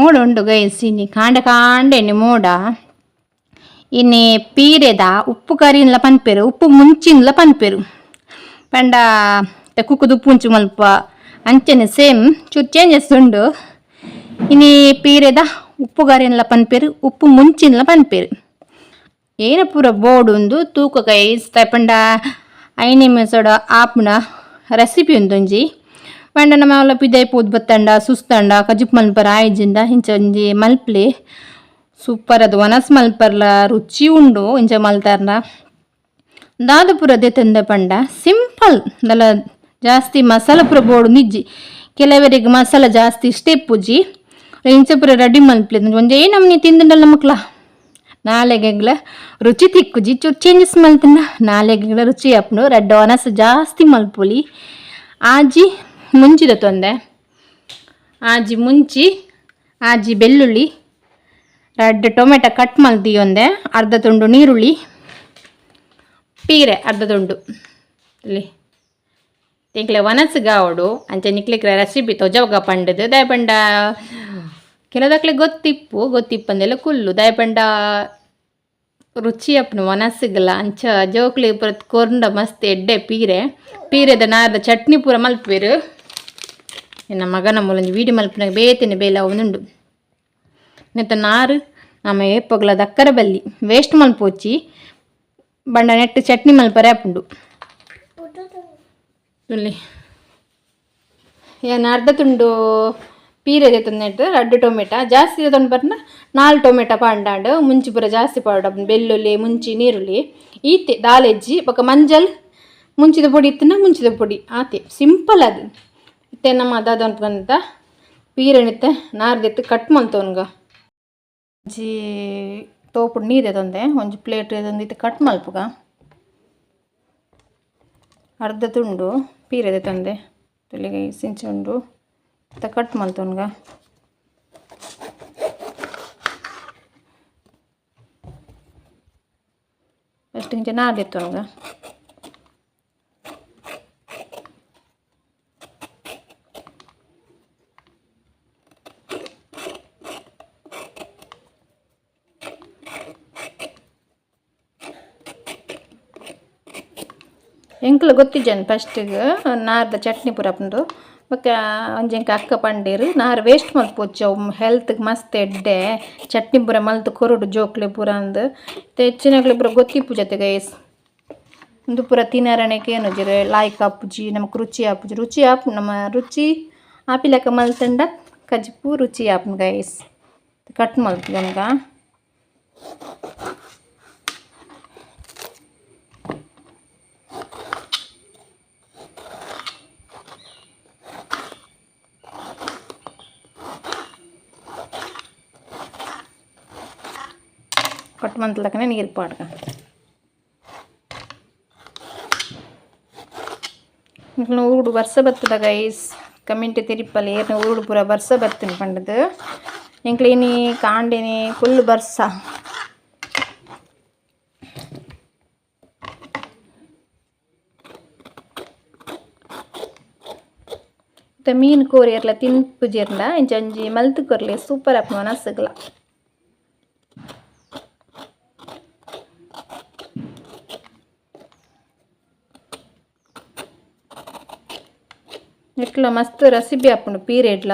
ಮೋಡ ಉಂಡು ಗೈಸ್ ಇನಿ ಕಾಂಡೆ ಕಾಂಡೆ ಇನಿ ಮೋಡ. ಇನಿ ಪೀರೆದ ಉಪ್ಪು ಕರಿನ್ಲ ಪನ್ಪೆರ್, ಉಪ್ಪು ಮುಂಚಿನ್ಲ ಪನ್ಪೆರ್. ಪಂಡ ಕುಕ್ಕುದು ಉಪ್ಪು ಮುಂಚಿ ಮಲ್ಪ ಅಂಚನೆ ಸೇಮ್ ಚೂರು ಚೇಂಜಸ್ ಉಂಡು. ಇನಿ ಪೀರೆದ ಉಪ್ಪು ಕರಿನ್ಲ ಪನ್ಪೆರ್, ಉಪ್ಪು ಮುಂಚಿನ್ಲ ಪನ್ಪೆರ್. ಏನ ಪೂರ ಬೋರ್ಡ್ ಉಂದು ತೂಕ ಗೈಸ್. ಪಂಡ ಐನ್ ನಿಮಿಷಡ್ ಆಪುನ ರೆಸಿಪಿ ಉಂದೊಂಜಿ. ಪಂಡ ನಮ ಅವ್ಲ ಪಿದಯಿ ಪೋದು ಬತ್ತಂಡ ಸುಸ್ತಂಡ ಕಜಿಪು ಮನ್ಪರ ಆಯಿಜಿಂಡ ಇಂಚ ಒಂಜಿ ಮಲ್ಪಲೆ. ಸೂಪರ್ ಅದು ವನಸ್ ಮಲ್ಪರ್ಲ ರುಚಿ ಉಂಡು. ಇಂಚ ಮಲ್ತಾರ್ನ ದಾದ ಪೂರ ದೆತೊಂದೆ ಪಂಡ ಸಿಂಪಲ್ ದಲ ಜಾಸ್ತಿ ಮಸಾಲ ಪೂರ ಬೋಡು ನಿಜ್ಜಿ. ಕೆಲವರಿಗೆ ಮಸಾಲ ಜಾಸ್ತಿ ಇಷ್ಟ ಇಪ್ಪುಜಿ. ಇಂಚ ಪೂರ ರೆಡಿ ಮಲ್ಪಲೆ. ಒಂಜೇ ನಮೂನಿ ತಿಂದುಂಡಲ ನಮಕ್ಲ ನಾಲೆಗೆಗ್ಲ ರುಚಿ ತಿಕ್ಕುಜಿ. ಚೂರು ಚೇಂಜಸ್ ಮಲ್ತಂಡ ನಾಲೆಗೆಗ್ಲ ರುಚಿ ಆಪುಂಡು. ರಡ್ಡ್ ವನಸ್ ಜಾಸ್ತಿ ಮಲ್ಪೊಲಿ. ಆಜಿ ಮುಂಚಿದ ತೊಂದೆ, ಆಜಿ ಮುಂಚಿ, ಆಜಿ ಬೆಳ್ಳುಳ್ಳಿ, ರಡ್ಡ್ ಟೊಮೆಟೊ ಕಟ್ ಮಲ್ದಿಯೊಂದೆ, ಅರ್ಧ ತುಂಡು ನೀರುಳ್ಳಿ, ಪೀರೆ ಅರ್ಧ ತುಂಡು. ಇಲ್ಲಿ ಎಂಕ್ಲೆ ವನಸ್ಗಾವೊಡು ಅಂಚ ನಿಕ್ಲೆಗ್ ರೆಸಿಪಿ ತೊಜಾವಗ ಪಂಡದು. ದಾಯೆ ಪಂಡ ಕೆಲದಕ್ಲೆ ಗೊತ್ತಿಪ್ಪು, ಗೊತ್ತಿಪ್ಪಂದೆಲ್ಲ ಕುಲ್ಲು. ದಾಯೆ ಪಂಡ ರುಚಿ ಆಪುಂಡು ವನಸ್ಗ್ಲ. ಅಂಚ ಜೋಕ್ಲೆಗ್ ಪೂರ ಕೊರ್ಂಡ ಮಸ್ತ್ ಎಡ್ಡೆ. ಪೀರೆ ಪೀರೆದ ನಾರ್ದ ಚಟ್ನಿ ಪೂರ ಮಲ್ಪುವೆರ್. ಎನ್ನ ಮಗನ ಮೂಲೊಂಜಿ ವೀಡಿಯೋ ಮಲ್ಪುನಗ ಬೇತೆನೆ ಬೇಲೆ ಆವೊಂದುಂಡು. ನೆತ್ತ ನಾರು ನಮ ಏಪೊಗ್ಲ ದಕ್ಕರ ಬಲ್ಲಿ, ವೇಸ್ಟ್ ಮಲ್ಪೊಚ್ಚಿ. ಬಂಡ ನೆಟ್ಟ್ ಚಟ್ನಿ ಮಲ್ಪರೆ ಆಪುಂಡು. ತೂಲೆ, ಯಾನ್ ಅರ್ಧ ತುಂಡು ಪೀರೆ ದೆತ್ತೊಂದು, ರಡ್ಡ್ ಟೊಮೆಟೊ ಜಾಸ್ತಿ ದೆತ್ತೊಂದು ಪಂಡ ನಾಲ್ ಟೊಮೆಟೊ ಪಾಂಡಾಂಡ್. ಮುಂಚಿ ಪೂರ ಜಾಸ್ತಿ ಪಾಡೊಡು, ಬೆಳ್ಳುಳ್ಳಿ, ಮುಂಚಿ, ನೀರುಳ್ಳಿ. ಈತೆ ದಾಲೆಜ್ಜಿ ಬೊಕ ಮಂಜಲ್, ಮುಂಚಿದ ಪೊಡಿ ಇತ್ತುಂಡ ಮುಂಚಿದ ಪೊಡಿ ಆತೆ. ಸಿಂಪಲ್ ಅದು. ಇತ್ತೆ ನಮ್ಮ ದಾದ ಪಂತ ಪೀರೆನ್ ಇತ್ತೆ ನಾರ್ ದೆತ್ತ್ ಕಟ್ ಮಲ್ತೊನ್ಗ. ಒಂಜಿ ತೋಪುಡು ನೀರು ದೆತೊಂದೆ, ಒಂಜಿ ಪ್ಲೇಟ್ ದೆತೊಂದು ಇತ್ತೆ ಕಟ್ ಮಲ್ಪುಗ. ಅರ್ಧ ತುಂಡು ಪೀರೆ ದೆತೊಂದೆ. ತೂಲೆ ಗೈಸ್, ಇಂಚ ಉಂಡು. ಇತ್ತೆ ಕಟ್ ಮಲ್ತೊನ್ಗ. ಫಸ್ಟ್ ಇಂಚ ನಾರ್ ದೆತ್ತೊನ್ಗ. ಎಂಕ್ಲ ಗೊತ್ತಿಜ್ಜಂಡ್ ಫಸ್ಟಿಗ್ ನಾರ್ದ ಚಟ್ನಿ ಪೂರ ಆಪುಂಡು. ಬೊಕ ಒಂಜಿ ಎಂಕ್ ಅಕ್ಕ ಪಂಡೆರ್, ನಾರ್ ವೇಸ್ಟ್ ಮಲ್ಪೊಚ್ಚಿ, ಅವು ಹೆಲ್ತ್ಗ್ ಮಸ್ತ್ ಎಡ್ಡೆ, ಚಟ್ನಿ ಪೂರ ಮಲ್ತ್ ಕೊರೊಡು ಜೋಕ್ಲೆಗ್ ಪೂರ ಅಂದ್. ಇತ್ತೆ ಹೆಚ್ಚಿನಕ್ಲೆಗ್ ಪೂರ ಗೊತ್ತಿಪ್ಪುಜತೆ ಗೈಸ್. ಉಂದು ಪೂರ ತಿನರಣೆ ಕೇನುಜೆರ್, ಲಾಯ್ಕ್ ಆಪುಜಿ, ನಮಕ್ ರುಚಿ ಆಪುಜಿ. ರುಚಿ ಆಪುಂಡು, ನಮ ರುಚಿ ಆಪಿಲೆಕ ಮಲ್ತುಂಡ ಕಜಿಪು ರುಚಿ ಆಪುಂಡು ಗೈಸ್. ಕಟ್ ಮಲ್ಪುನಗ ಕಟ್ ಮಂತ್ಲಕನೆ ನೀರು ಪಾಡ್ಕ. ನಿಕ್ಲ್ನ ಊರುಡು ಬರ್ಸ ಬತ್ತದ ಗೈಸ್? ಕಮೆಂಟ್ ತೆರಿಪಲೆ, ಏರ್ನ ಊರುಡು ಪೂರ ಬರ್ಸ ಬತ್ತುಂಡು ಪಂಡುದು. ಎಂಕ್ಲೆ ಇನಿ ಕಾಂಡೆನೆ ಫುಲ್ ಬರ್ಸ. ಇತ್ತೆ ಮೀನ್ ಕೋರಿ ಏರ್ಲ ತಿನ್ಪುಜೆರ್ಂಡ ಇಂಚ ಒಂಜಿ ಮಲ್ತ್ ಕೊರ್ಲೆ, ಸೂಪರ್ ಆಪುಂಡು ವನಸ್ಗ್ಲ. ನೆಟ್ಲ ಮಸ್ತ್ ರೆಸಿಪಿ ಆಪುಂಡು ಪೀರೆಡ್ಲ.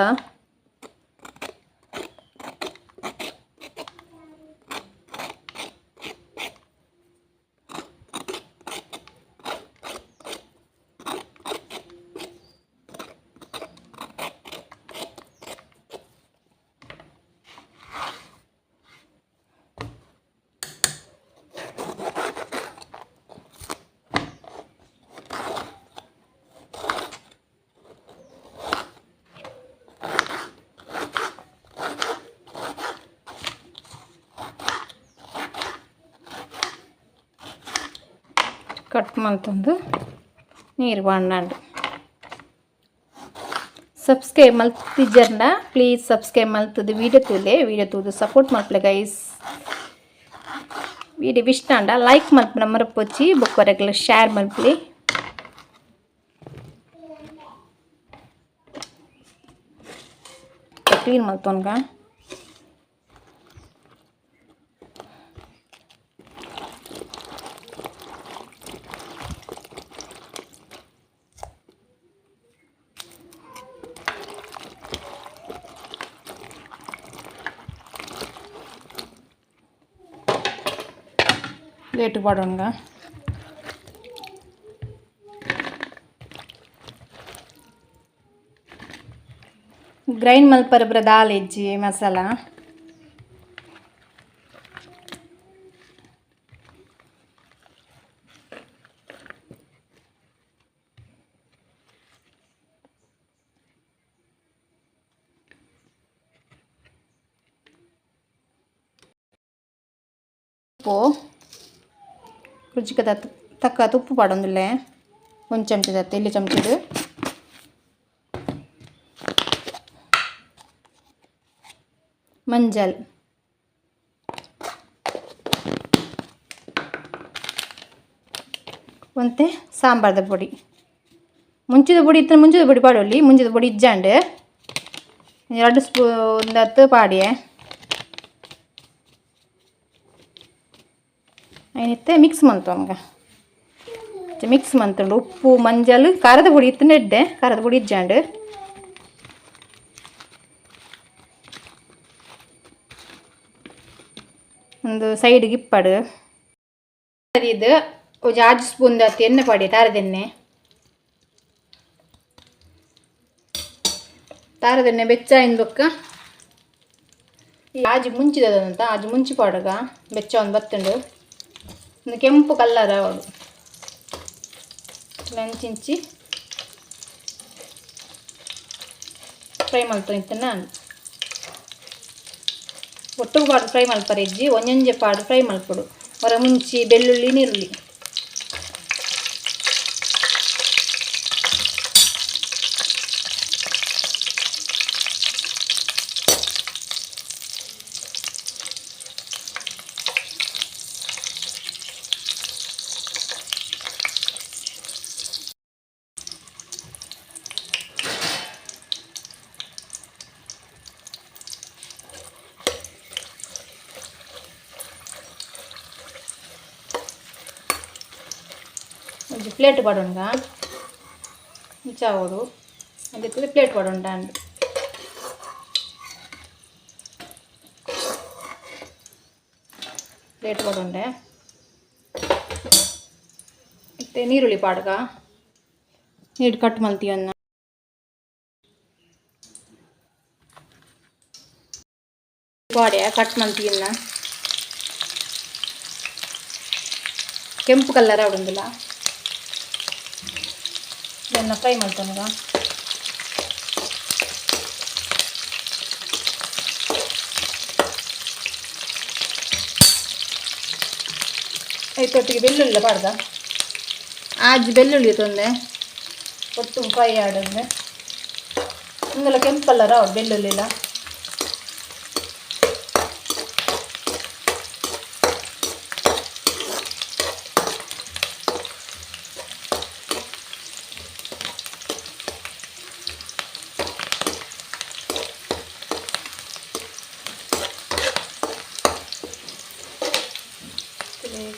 ಕಟ್ ಮಲ್ತೊಂದು ನೀರು ಪಾಡ್ಂಡ್. ಸಬ್ಸ್ಕ್ರೈಬ್ ಮಲ್ತಿಜ್ಜರ್ಂಡ ಪ್ಲೀಸ್ ಸಬ್ಸ್ಕ್ರೈಬ್ ಮಲ್ತುದು ವೀಡಿಯೋ ತೂಲೆ. ವೀಡಿಯೋ ತೂದು ಸಪೋರ್ಟ್ ಮಲ್ಪುಲೆ ಗೈಸ್. ವೀಡಿಯೋ ಇಷ್ಟ ಆಂಡ ಲೈಕ್ ಮಲ್ಪುನ ಮರಪೊಚ್ಚಿ. ಬೊಕ್ಕ ಶೇರ್ ಮಲ್ಪುಲೆ. ಕ್ಲೀನ್ ಮಲ್ತೊನ್ಗ. ಪ್ಲೇಟ್ ಪಾಡೋಣ. ಗ್ರೈಂಡ್ ಮಲ್ಪರ ದಾಲ್ ಇಜ್ಜಿ ಮಸಾಲ. ಉಪ್ಪು ರುಚಿಗೆ ತಕ್ಕ ಉಪ್ಪು ಪಾಡೊಂದುಲ್ಲೆ. ಒಂದು ಚಮಚದ ಎಲ್ಲಿ ಚಮಚದ ಮಂಜಲ್, ಒಂತೆ ಸಾಂಬಾರ್ದ ಪೊಡಿ. ಮುಂಚಿದ ಪೊಡಿ ಇತ್ತು, ಮುಂಚಿದ ಪೊಡಿ ಪಾಡೊಲಿ. ಮುಂಚಿದ ಪೊಡಿ ಇಜ್ಜಾಂಡ್ 2 ಸ್ಪೂನ್ ದತ್ತು ಪಾಡಿಯೆ. ಐನಿತ್ತೆ ಮಿಕ್ಸ್ ಮಂತು ಮಿಕ್ಸ್ ಮಂತುಂಡು. ಉಪ್ಪು, ಮಂಜಲ್, ಖಾರದ ಪೊಡಿ ಇತ್ತು ಎಡ್ಡೆ, ಖಾರದ ಪೊಡಿ ಇಜ್ಜಾಂಡ್. ಒಂದು ಸೈಡ್ಗೆ ಇಪ್ಪಡು. ಇದು ಒಂಜಿ 6 ಸ್ಪೂನ್ ದಾತ್ ಎಣ್ಣೆ ಪಾಡಿ. ತಾರದೆಣ್ಣೆ, ತಾರದೆಣ್ಣೆ ಬೆಚ್ಚ ಬೊಕ್ಕ ಈ ಆಜಿ ಮುಂಚಿದಂತ ಆಜಿ ಮುಂಚಿ ಪಾಡಗ. ಬೆಚ್ಚ ಒಂದು ಬತ್ತುಂಡು. ಒಂದು ಕೆಂಪು ಕಲ್ಲರ್ ಅವಳು ಅಂಚಿಂಚಿ ಫ್ರೈ ಮಲ್ತು ನಾನು. ಒಟ್ಟುಗು ಪಾಡು ಫ್ರೈ ಮಲ್ಪರೆ ಇಜ್ಜಿ, ಒಂಜೊಂಜೆ ಪಾಡು ಫ್ರೈ ಮಲ್ಪೊಡು. ಹೊರ ಮುಂಚಿ, ಬೆಳ್ಳುಳ್ಳಿ, ನೀರುಳ್ಳಿ. ಒಂಜಿ ಪ್ಲೇಟ್ ಪಾಡೊಂಡ ಇಂಚಾವೊಡು. ಅದಕ್ಕೆ ಪ್ಲೇಟ್ ಪಾಡೊಂಡ ಅಂದ್. ಪ್ಲೇಟ್ ಪಾಡೊಂಡೆ. ಇತ್ತೆ ನೀರುಳ್ಳಿ ಪಾಡ್ಗ. ನೀರು ಕಟ್ ಮಲ್ತಿಯನ್ನ ಪಾಡ್ಯ, ಕಟ್ ಮಲ್ತಿಯನ್ನ. ಕೆಂಪು ಕಲ್ಲರ್ ಆವೊಂದುಲ್ಲ. ಇದನ್ನು ಫ್ರೈ ಮಲ್ತೊನುಗ. ಐತೊಟ್ಟಿಗೆ ಬೆಳ್ಳುಳ್ಳಿ ಪಾಡ್ದ. ಆಜಿ ಬೆಳ್ಳುಳ್ಳಿ ತೊಂದೆ ಒಟ್ಟು ಫ್ರೈ ಆಡಂದೆ. ಇಂದೆಲ್ಲ ಕೆಂಪು ಕಲರ್ ಅವು ಬೆಳ್ಳುಳ್ಳಿಲ.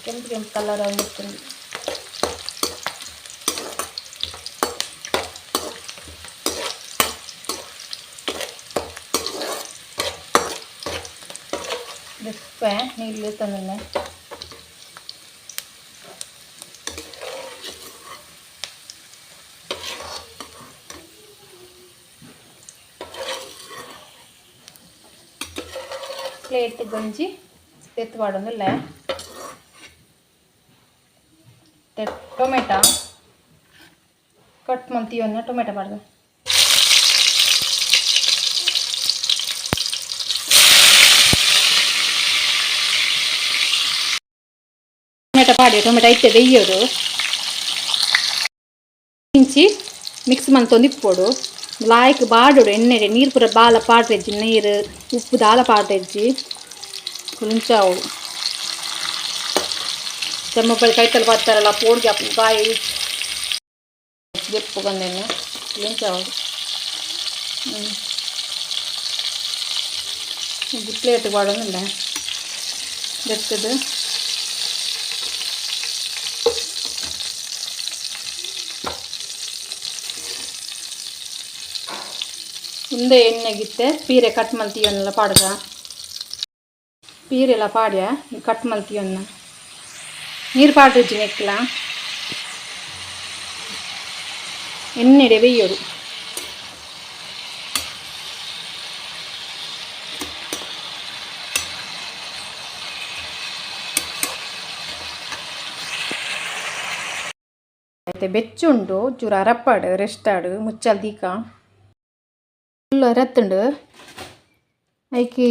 ಕೆಂಪು ಕೆಂಪು ಕಲರ್ ಆಗಿರ್ತದೆ. ದೆಪ್ಪೆ ನೀರು ತಂದೆ. ಪ್ಲೇಟ್ ಗಂಜಿ ಎತ್ತು ಪಾಡೊಂದುಲ್ಲೆ. ಟೊಮೆಟೊ ಕಟ್ ಮಲ್ತಿಯೊಂದು ಟೊಮೆಟೊ ಪಾಡ್ದು. ಟೊಮೆಟೊ ಪಾಡಿ, ಟೊಮೆಟೊ ಐತೆ ಬೆಯ್ಯೋದು. ಇಂಚಿ ಮಿಕ್ಸ್ ಮಲ್ತೊಂದು ಇಪ್ಪೊಡು. ಲಾಯ್ಕ್ ಬಾಡೊಡು. ಎಣ್ಣೆ ನೀರು ಪೂರ ಬಾಲ ಪಾಡ್ರೆಜ್ಜಿ. ನೀರು, ಉಪ್ಪು ದಾಲ ಪಾಡ್ರೆಜ್ಜಿ. ಕುಂಚಾವು ಚೆಮ್ಮಪ್ಪಳಿ ಕೈತಲ್ ಬರ್ತಾರಲ್ಲ, ಪೋಡ್ಗೆ ಅಪ್ಪು ಬಾಯಿ ದೆಪ್ಪು ಬಂದೇನೆ. ಲಿಂಚಾವು ಒಂಜಿ ಪ್ಲೇಟ್ ಪಾಡೊಂದುಲ್ಲೆ ದೆತ್ತುದು. ಉಂದೆ ಎಣ್ಣೆಗಿತ್ತೆ ಪೀರೆ ಕಟ್ ಮಲ್ತಿಯನ್ನೆಲ್ಲ ಪಾಡ್ದ. ಪೀರೆಲ್ಲ ಪಾಡ್ಯ, ಕಟ್ ಮಲ್ತಿಯನ್ನ. ನೀರು ಪಾಡ್ರಿಜ್ಜಿ ನೆಕ್ಲ ಎಣ್ಣೆಡೆ ಬೇಯೋಡು. అయితే ಬೆಚ್ಚುಂಡು ಚೂರು ಅರಪ್ಪಾಡು ರೆಸ್ಟ್ ಆಡು ಮುಚ್ಚಲ್ ದೀಕ ಫುಲ್ ಅರತ್ತುಂಡು. ಐಕಿ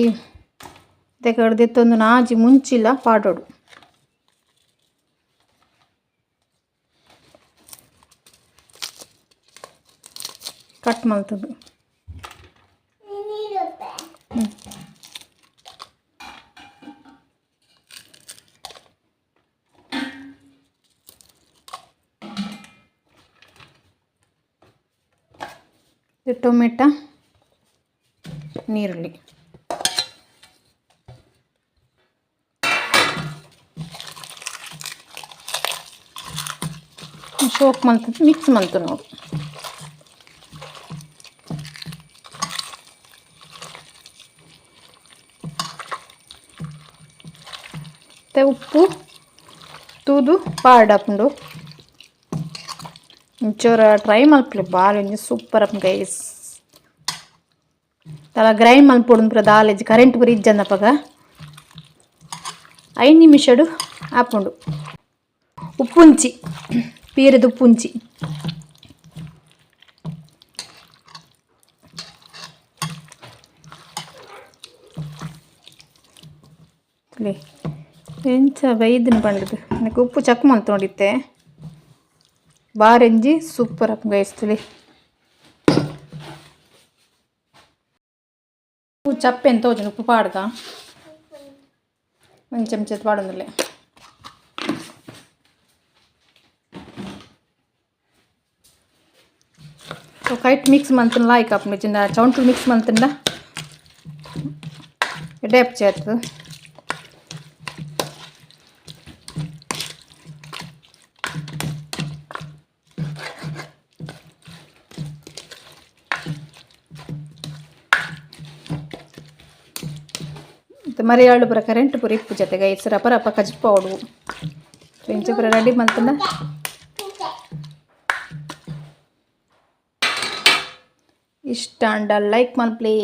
ದೆತ್ತೊಂದು ನಾಜಿ ಮುಂಚಿಲ್ಲ ಪಾಡೋಡು. ಕಟ್ ಮಲ್ತದು. ಟೊಮೆಟೊ, ನೀರುಳ್ಳಿ. ಶೋಕ್ ಮಲ್ತದ್ದು ಮಿಕ್ಸ್ ಮಲ್ತು ನೋಡು. ಮತ್ತು ಉಪ್ಪು ತೂದು ಪಾಡಾಪುಂಡು. ಒಂಚೂರು ಟ್ರೈ ಮಲ್ಪುಲೆ, ಬಾರಿ ಒಂಜಿ ಸೂಪರ್ ಆಪುಂಡು ಗೈಸ್. ತಲ ಗ್ರೈಂಡ್ ಮಲ್ಪೊಡು ಪೂರ ದಾಲೇಜ್ ಕರೆಂಟ್ ಪೂರ ಇಜ್ಜಂದಪಗ 5 ನಿಮಿಷಡು ಆಪುಂಡು. ಉಪ್ಪುಂಚಿ ಪೀರೆದ ಉಪ್ಪುಂಚಿ. ಎಂಚ ಬೈದಿನ ಪಂಡದು ನನಗೆ ಉಪ್ಪು ಚಕ್ ಮಲ್ತೊಂಡಿತ್ತೆ. ಬಾರೆಂಜಿ ಸೂಪರ್ ಆಪುಂಡು ಗೈಸ್. ತುಲಿ ಉಪ್ಪು ಚಪ್ಪೆ ಎಂತ ತೋಜುಂಡು. ಉಪ್ಪು ಪಾಡ್ಗ, ಒಂದು ಚಮಚ ಪಾಡೊಂದುಲ್ಲೆ. ಸೊ ಕೈಟ್ ಮಿಕ್ಸ್ ಮಲ್ತುಂಡ ಲಾಯ್ಕ್ ಆಪುಂಡು. ಚಿನ್ನ ಚೌಂಟು ಮಿಕ್ಸ್ ಮಲ್ತುಂಡ ಎಡ್ಡೆ ಆತು. ಮರಿಯಾಳು ಪೂರ ಕರೆಂಟ್ ಪೂರ ಇಪ್ಪು ಜೊತೆಗೆ ಗೈಸ್, ರಪ ರಪ ಕಜಿಪೋಡು. ಇಂಚ ಪೂರ ರೆಡಿ ಮಲ್ತುಂಡ ಇಷ್ಟ ಆಂಡ ಲೈಕ್ ಮಲ್ಪುಲೆ.